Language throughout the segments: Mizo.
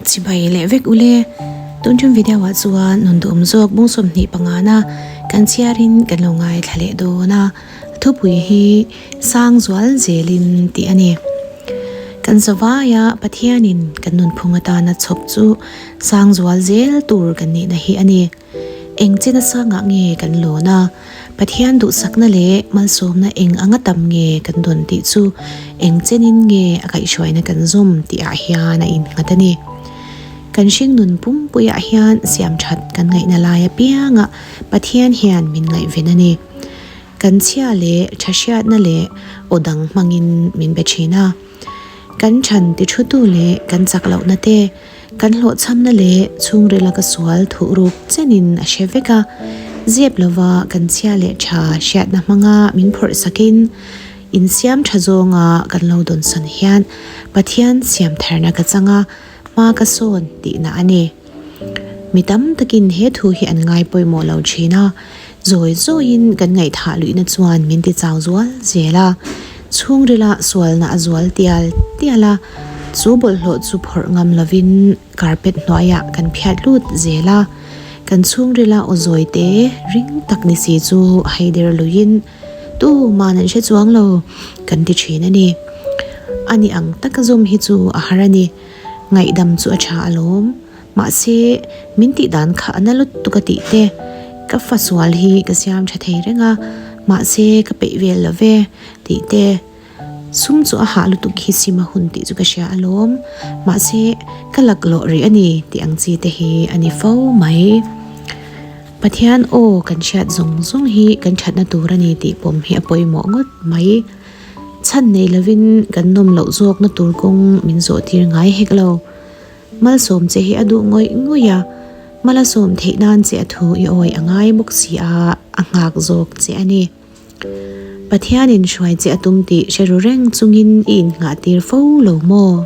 Chibai leh vek ule. Tun ṭum video ah chuan nun duhawm zawk bung 25 na kan chhiarin kan lo ngaithla leh dawn a. Thupui hi sang zual zelin tih a ni. Kan zavaia Pathianin kan nunphung atana chhawp chu sang zual zel tur kan nihna hi a ni. Eng chena sangah nge kan lawn a, Pathian duhsakna leh malsawmna eng anga tam nge kan dawn tih chu eng chenin nge a kaihhruaina kan zawm tih ah hian a innghat a ni. Kan hringnun pumpuiah hian siamthat kan ngaihna lai apiangah Pathian hian min ngaihven a ni. Kan chhia leh tha hriatna leh aw dang hmangin min be thin a. Kan than ti thutu leh kan chak lohna te, kan hlawhchhamna leh chhungrila ka sual thuh ruk chenin a hre vek a. Zep lova kan chhia leh tha hriatna hmanga min phawrh sakin insiam tha zawnga kan lo dawnsawn hian Pathian siam tharna ka chang a, hma ka sawn tihna a ni. Mi tam takin he thu hi an ngai pawimawh lo thin a, zawi zawiin kan ngaihthah luihna chuan min ti chau zual zel a, chhungrila sualna a zual tial tial a, chu bawlhhlawh chu phawrh ngam lovin carpet hnuaiah kan phiat lut zel a, kan chhungrila aw zawi te ring tak ni si chu haider luiin tuman an hre chuang lo kan ti thin a ni. Ani ang taka zawm hi chu a har a ni. Ngaihdam chu a tha alawm. Mahse, min tih dan kha a na lutuk a tih te. Ka fa sual hi ka siam tha thei reng a, mahse ka peih vel lo ve tih te. Sum chu a hah lutuk hi sim a hun tih chu ka hria alawm. Mahse, ka laklawh rih a ni tih ang chi te hi a ni fo mai. Pathian aw kan hriat zawng zawng hi kan thatna tur a ni tih pawm hi a pawimawh ngawt mai. Chhan nei lovin kan nawm loh zawkna tur kawng min zawh tir ngai hek lo. Malsawm che hi a duh ngawih ngawih a, malasawm theih nan che a thu i awi a ngai bawk si a, a nghak zawk che a ni. Pathianin hruai che a tum tih hre ru reng chungin i innghah tir fo lo maw?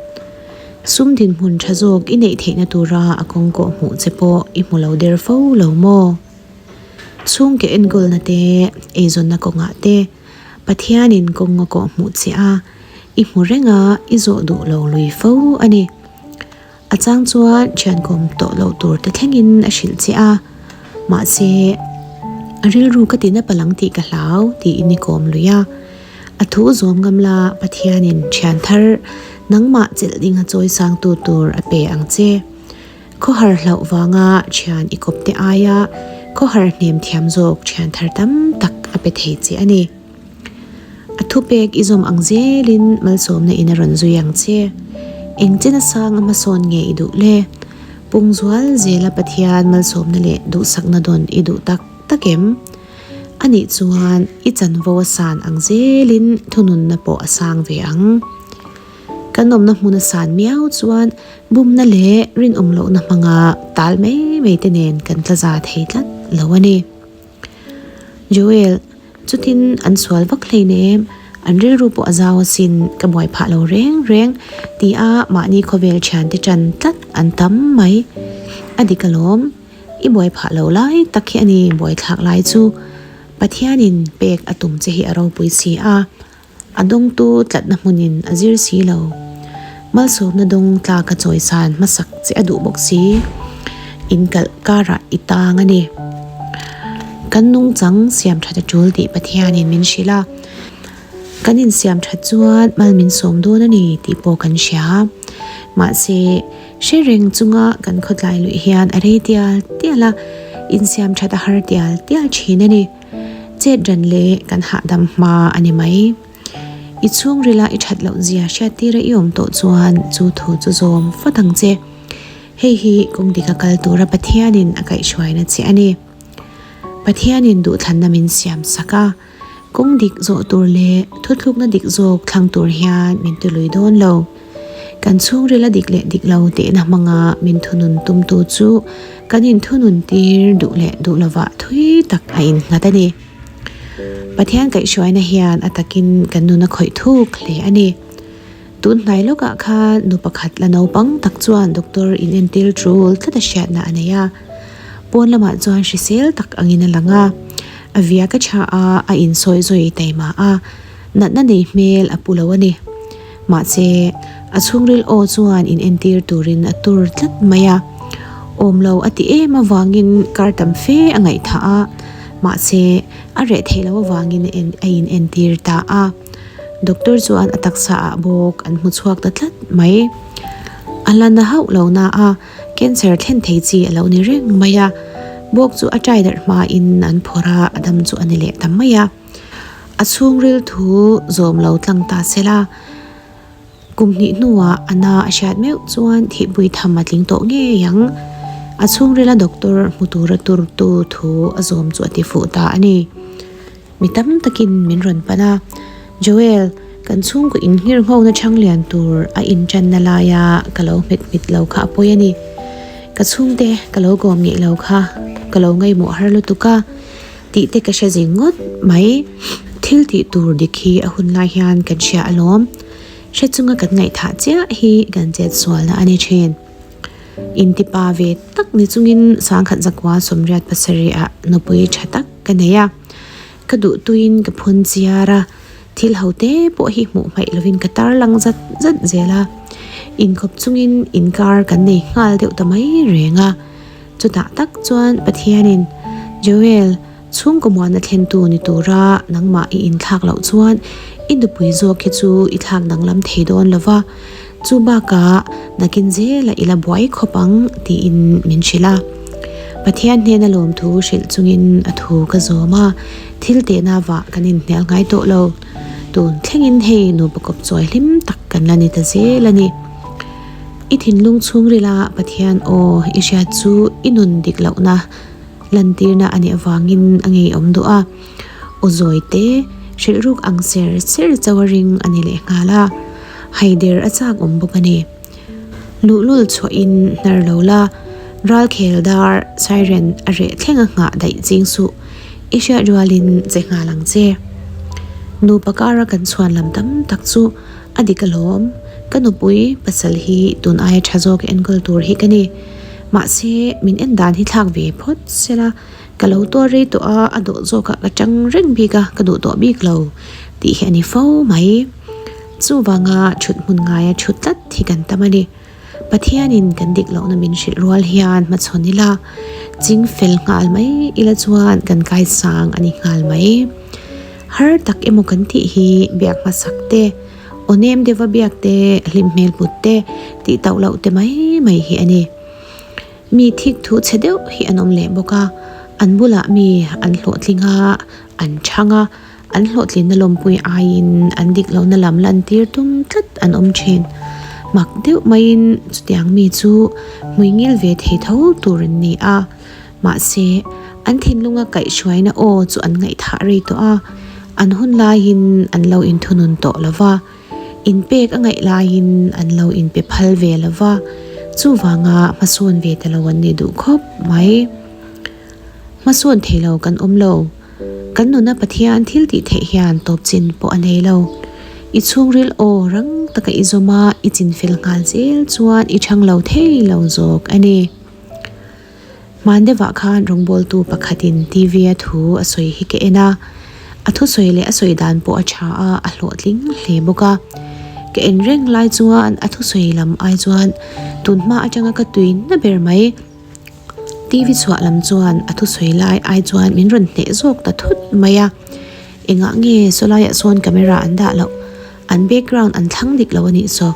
Sum dinhmun tha zawk i neih theihna tura a kawng kawh hmuh che pawh i hmu lo der fo lo maw? Chhungke enkawlna te, eizawnna kawngah te, Pathianin kawng a kawh hmuh che a, i hmu reng a, i zawh duh lo lui fo a ni. A chang chuan thiankawm tawh loh tur te thlengin a hrilh che a, mahse, a rilru ka tina palang tih ka hlau tiin i kawm lui a. A thu zawm ngam la Pathianin thian thar nangmah chelh ding a chawi sangtu tur a pe ang che. Khawhar hlauh vanga thian i kawp te aia khawhar hnem thiam zawk thian thar tam tak a pe thei che a ni. A thupek i zawm ang zelin malsawmna in a rawn zui ang che. Eng chen a sang a hmasawn nge i duh le? Pungzual zela Pathian malsawmna leh duhsakna dawn i duh tak tak em? Anih chuan i chanvo a san ang zelin thununna pawh a sang ve ang. Kan awmna hmun a san miau chuan bumna leh rinawm lohna hmanga tal mai mai te nen kan tla za thei tlat lo a ni. Joel, chutin an sual vak hleinem, an rilru pawh a zau asin ka buai phah lo reng reng ti a mahni khawvel thiante tan tlat an tam mai. A dik alawm, i buai phah lo lai tak hi a ni buaithlak lai chu. Pathianin pek a tum che hi a ropui si a. A dawngtu tlatna hmunin a zir si lo. Malsawmna dawng tlaka chawisan hmasak che a duh bawk si. Inkalh karah i tang a ni. Kan nungchang siam that a tul tih Pathianin min hrilh a. Kan insiam that chuan mal min sawm dawn a ni tih pawh kan hria. Mahse, hre reng chunga kan khawtlai luih hian a rei tial tial a, insiam that a har tial tial thin a ni. Chet ran leh kan hahdam hma a ni mai. I chhungrila i that loh zia hriattira i awm tawh chuan chu thu chu zawm fat ang che. Hei hi kawng dika kal tura Pathianin a kaihhruaina che a ni. Pathianin duhthlanna min siam sak a, kawng dik zawh tur leh thuthlukna dik zawk thlang tur hian min tilui dawn lo. Kan chhungrila dik leh dik lo tehna hmanga min thunun tumtu chu kan inthunun tir duh leh duh lovah thui tak a innghat a ni. Pathian kaihhruaina hian a takin kan nun a khawih thuk hle a ni. Tun hnai lawkah khan nu pakhat la naupang tak chuan doctor inentir tul tlat a hriatna a nei a. Pawn lamah chuan hrisel tak angin a lang a, a viak a tha a, a insawi zawi taima a, natna nei hmel a pu lo a ni. Mahse, a chhungril aw chuan in entir turin a tur tlat mai a. Awm lo a ti em avangin kar tam fe a ngaihthah a, mahse, a reh theih loh avangin a in entir ta a. Doctor chuan a taksa ah bawk an hmu chhuak ta tlat mai. A la na hauh lo na a, cancer thlen thei chi a lo ni reng mai a. Bawk chu a ṭai darh hmain an phawrh a, a dam chu a ni leh ta mai a. A chhungril thu zawm lo tlang ta se la, kum hnih hnuah a na a hriat meuh chuan thihpui tham a tling tawh ngei ang. A chhungrila doctor hmu tura turtu thu a zawm chu a ti fuh ta a ni. Mi tam takin min rawn pan a, Joel, kan chhungkaw inhngir nghawkna chhang lian tur a inṭanna laia ka lo hmet hmit lo kha a pawi a ni. Ka chhungte ka lo kawm ngeih lo kha ka lo ngaihmawh har lutuk a. Tih te ka hre zing ngawt mai. Thil tih tur dik hi a hun lai hian kan hria alawm. Hre chunga kan ngaihthah chiah hi kan chet sualna a ni thin. Intipa ve tak ni chungin sangkhat zakua sawmriat pasarih ah nupui tha tak ka nei a. Ka duh tuin ka phun chiar a, thil ho te pawh hi hmuh hmaih lovin ka tarlang zat zat zel a. Inkawp chungin inkar kan nei nghal deuh ta mai reng a. Chutah tak chuan Pathianin, Joel, chhungkaw muanna thlentu ni tura nangmah i inthlak loh chuan i nupui zawk hi chu i thlak danglam thei dawn lo va, chu bakah nakin zela i la buai khawp ang tiin min hrilh a. Pathian hnena lawmthu hrilh chungin a thu ka zawm a, thil tehna vah kan inhnial ngai tawh lo. Tun thlengin hei nupa kawp chawi hlim tak kan la ni ta zel a ni. I thinlung chhungrila Pathian aw i hriat chu i nun dik lohna lantirna a nih avangin a ngeiawm duh a. Aw zawi te, hrilh ruk ang ser ser chauh a ring a ni leh nghal a, haider a chak awm bawk a ni. Luhlul chhuahin hnar lo la, ralkhel dar siren a reh thleng a nghah daih ching suh, i hriat rualin che nghal ang che. Nupa kara kan chhuan lam tam tak chu A dik alawm, ka nupui pasal hi tun aia tha zawk enkawl tur hi ka ni. Mahse, min en dan hi thlak ve phawt sela, ka lo tuar rei tawh a, a dawh zawkah ka tang reng bik a, ka duh tawh bik lo tih hi a ni fo mai. Chuvanga thut hmun ngaia thut tlat hi kan tam a ni. Pathianin kan dik lohna min hrilh rual hian hmachhawn ila, ching fel nghal mai ila chuan kan kaisang a ni nghal mai. Har tak emaw kan tih hi biak hmasak te, aw nem deuha biak te, hlim hmel put te, tih tauh loh te mai mai hi a ni. Mi thik thu chhe deuh hi an awm leh bawk a, an bulah mi an hlawhtling a, an chhang a, An hlawhtlinna lawmpui aiin an dik lohna lam lantir tum tlat an awm thin. Mak deuh maiin chutiang mi chu hmuingil ve thei tho tur an ni a. Mahse, an thinlunga kaihhruaina aw chu an ngaihthah rei tawh a, an hun laiin an lo inthunun tawh lo va, inpek a ngaih laiin an lo inpe phal ve lo va, chuvanga hmasawn ve ta lo an ni duh khawp mai. Hmasawn thei lo kan awm lo. Kan nuna Pathian thil tih theih hian tawp chin pawh a nei lo. I chhungril aw rang taka i zawm a, i chin fel nghal zel chuan i chhang lo thei lo zawk a ni. Hman deuhah khan rawngbawltu pakhatin TV a thu a sawi hi ka en a. A thusawi leh a sawi dan pawh a tha a, a hlawhtling hle bawk a. Ka en reng lai chuan a thusawi lam ai chuan tunhma atanga ka tui na ber mai. TV chhuah lam chuan a thusawi lai ai chuan min rawn hneh zawk ta thut mai a, engah nge sawlaiah sawn camera an dah loh, an background an thlang dik lo a nih saw,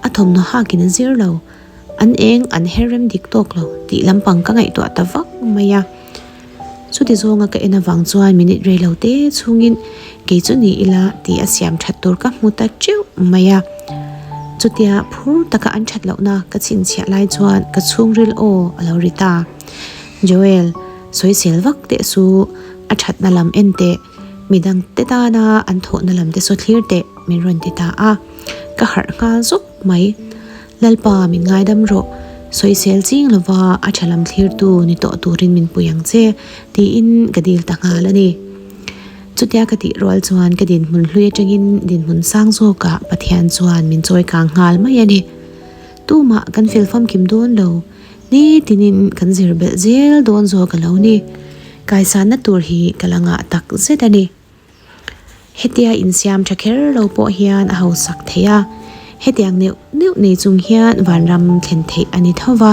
a thawmhnaw hakin a zir lo, an eng an her rem dik tawk lo tih lampang ka ngaihtuah ta vak mai a. Chuti zawnga ka en avang chuan minute rei lo te chhungin kei chu ni ila tih a siam that tur ka hmu ta teuh mai a. Chutia phur taka an that lohna ka chhinchhiah lai chuan ka chhungril aw a lo ri ta. Joel, sawisel vak teh su, a thatna lam en teh, midang te tana an thawhna lam te saw thlir teh min rawn ti ta a. Ka harh nghal zawk mai. Lalpa min ngaidam rawh, sawisel ching lova a tha lam thlirtu ni tawh turin min pui ang che, tiin ka dil ta nghal a ni. Chutia ka tih rual chuan ka dinhmun hlui atangin dinhmun sang zawkah Pathian chuan min chawi kang nghal mai a ni. Tumah kan fel famkim dawn lo, nitinin kan zir belh zel dawn zawk a lo ni. Kaisanna tur hi ka la ngah tak zet a ni. Hetia insiam tha kher lo pawh hian a hausak thei a. Hetiang neuh neuh nei chung hian vanram thlen theih a ni tho va,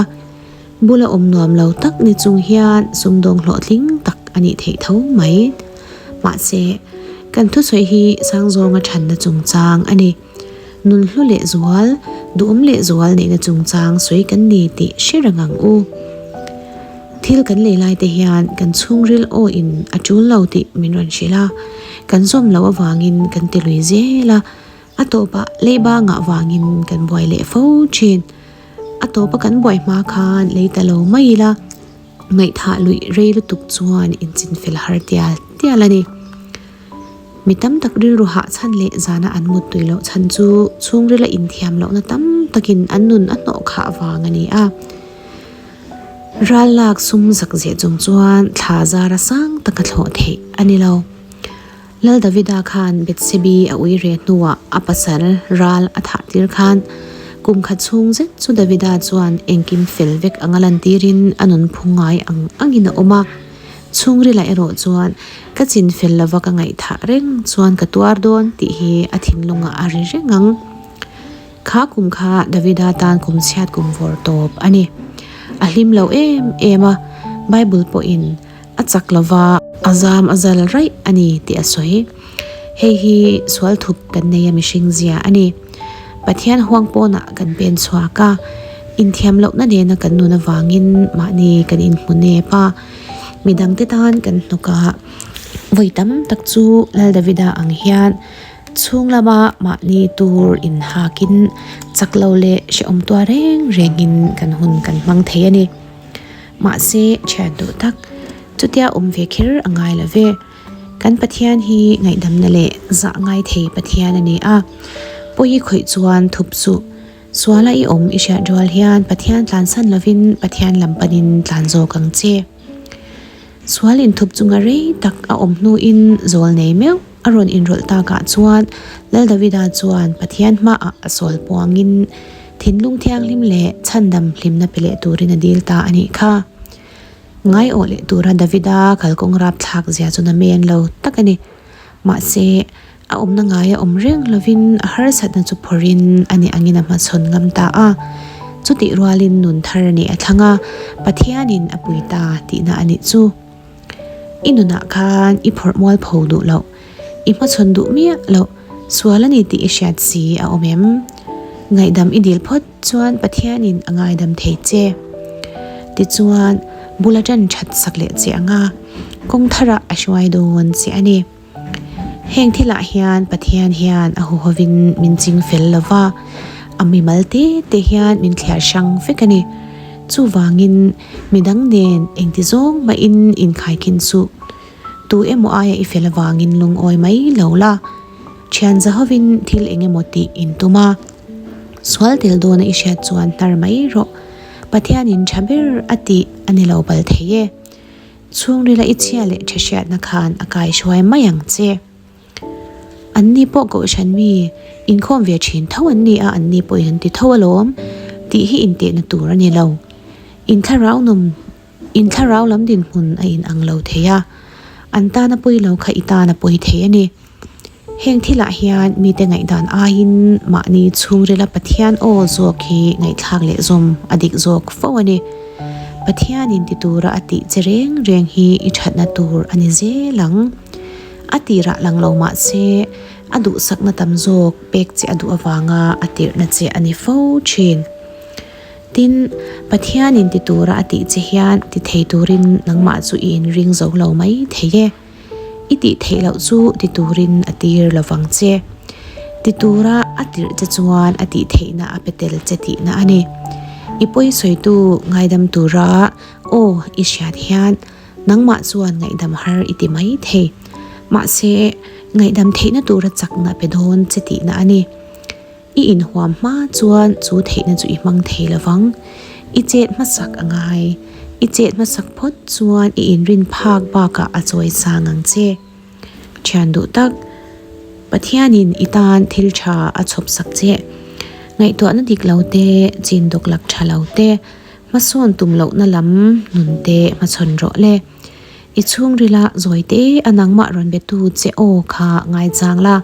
bula awm nuam lo tak ni chung hian sumdawng hlawhtling tak a nih theih tho mai. Mahse, kan thusawi hi sang zawnga thanna chungchang a ni. Nun hlu leh zual, duhawm leh zual neihna chungchang sawi kan ni tih hre reng ang u. Thil kan lei lai te hian kan chhungril aw in a tul lo tih min rawn hrilh a, kan zawm loh avangin kan ti lui zel a, a tawpah leiba ngah vangin kan buai leh fo thin. A tawpa kan buai hma khan lei ta lo mai ila, ngaihthah luih rei lutuk chuan inchinfel har tial tial a ni. Mi tam tak rilru hah chhan leh zana an mut tui loh chhan chu chhungrila inthiam lohna tam takin an nun a hnawh khah vang a ni a. Ral lak sum zak zeh chung chuan thla zara sang taka thlawh theih a ni lo. Lal Davida khan Bethsebi a ui reh hnuah a pasal ral a thah tir khan kum khat chhung zet chu Davida chuan engkim fel vek anga lantirin a nun phung ngai ang angin a awm a. Chhungrilah erawh chuan ka chin fel lova ka ngaihthah reng chuan ka tuar dawn tih hi a thinlungah a ri reng ang. Kha kum kha Davida tan kum chhiat kum vawr tawp a ni. A hlim lo em em a, Bible pawhin a chak lova a zam a zal raih a ni tih a sawi. Hei hi sual thup kan nei a mihring zia a ni. Pathian huang pawnah kan pen chhuak a, inthiam lohna nena kan nun avangin mahni kan inhmu nep a, midangte tan kan hnawk a. Vawi tam tak chu Lal Davida ang hian chhung lama mahni tur inhakin chak lo leh hrehawm tuar reng rengin kan hun kan hmang thei a ni. Mahse, thian duh tak, chutia awm ve kher a ngai lo ve. Kan Pathian hi ngaihdamna leh zah ngai thei Pathian a ni a. Pawi i khawih chuan thup suh. Suala i awm i hriat rual hian Pathian tlansan lovin Pathian lam panin tlan zawk ang che. Sual inthup chunga rei tak a awm hnuin zawl nei meuh a rawn inrawlh takah chuan Lal Davida chuan Pathian hmaah a sawl puangin thinlung thianghlim leh chhandam hlimna pe leh turin a dil ta a nih kha. Ngaiawh leh tura Davida kalkawng rapthlak zia chu na men lo tak a ni. Mahse, a awmna ngaia awm reng lovin a harsatna chu phawrhin a ni angin a hmachhawn ngam ta a. Chutih rualin nun thar neih a thlang a, Pathianin a pui ta tihna a nih chu. I nunah khan i phawrh mual pho duh loh, i hmachhawn duh miah loh, sual a ni tih i hriat si a awm em? Ngaihdam i dil phawt. Chuan Pathianin a ngaidam thei che. Tichuan, bul a ṭan ṭhat sak leh che ang a, kawng tharah a hruai dawn che a ni. Heng thilah hian Pathian hian a huhovin min ching fel lo va, a mimal te te hian min thliar hrang vek a ni. Chuvangin, midang nen engti zawng mahin inkhaikin suh. Tu emaw aia i fel avangin lungawi mai lo la, ṭhian zahovin thil eng emaw tih intum a. Sual tel dawna i hriat chuan hnar mai rawh. Pathianin tha ber a tih a ni lo bal thei e. Chhungrila i chhia leh tha hriatna khan a kai hruai mai ang che. Anni pawh kohhran mi inkhawm ve thin tho an ni a, anni pawhin an ti tho alawm tih hi intehna tur a ni lo. Inthlarau nawm Inthlarau lam dinhmun a inang lo thei a, an tana pawi lo kha i tan a pawi thei a ni. Heng thilah hian mite ngaihdan aiin mahni chhungrila Pathian aw zawk hi ngaihthlak leh zawm a dik zawk fo a ni. Pathianin ti tura a tih che reng reng hi i thatna tur a ni zel ang. A tirah lang lo mah se a duhsakna tam zawk pek che a duh avanga a tirhna che a ni fo thin. Tin, Pathianin ti tura a tih che hian ti thei turin nangmah chu i inring zo lo mai thei e. I tih theih loh chu ti turin a tir lo vang che. Ti tura a tirh che chuan a tih theihna a pe tel che tihna a ni. I pawi sawitu ngaidam tura aw i hriat hian nangmah chuan ngaihdam har i ti mai thei. Mahse, ngaihdam theihna tura chakna pe dawn che tihna a ni. I inhuam hma chuan chu theihna chu i hmang thei lo vang. I chet hmasak a ngai. I chet hmasak phawt chuan i inrin phak bakah a chawi sang ang che. Thian duh tak, Pathianin i tan thil tha a chhawp sak che. Ngaihtuahna dik lo te, chin dawk lak tha lo te, hmasawn tum lohna lam nun te hmachhawn rawh le. I chhungrila zawi te a nangmah rawn betu che aw kha ngaichang la.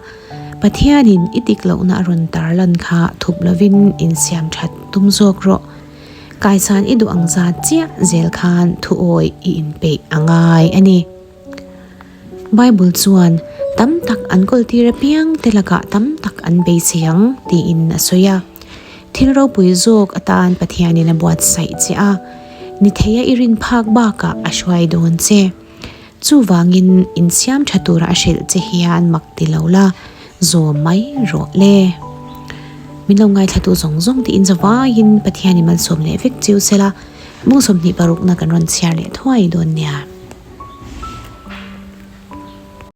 Pathianin i dik lohna a rawn tarlan kha thup lovin insiam that tum zawk rawh. Kaisan i duh ang zat chiah zel khan thuawi i inpeih a ngai a ni. Bible chuan, Tam tak an kawltir apiang te lakah tam tak an beisei ang, tiin a sawi a. Thil ropui zawk atan Pathianin a buatsaih che a, ni theia i rin phak bakah a hruai dawn che. Chuvangin insiam tha tura a hrilh che hian mak ti lo la, zawm mai rawh le. Min lo ngaithlatu zawng zawng tiin zavaiin Pathianin malsawm leh vek chiu sela, bung 26 na kan rawn chhiar leh thuai dawn nia.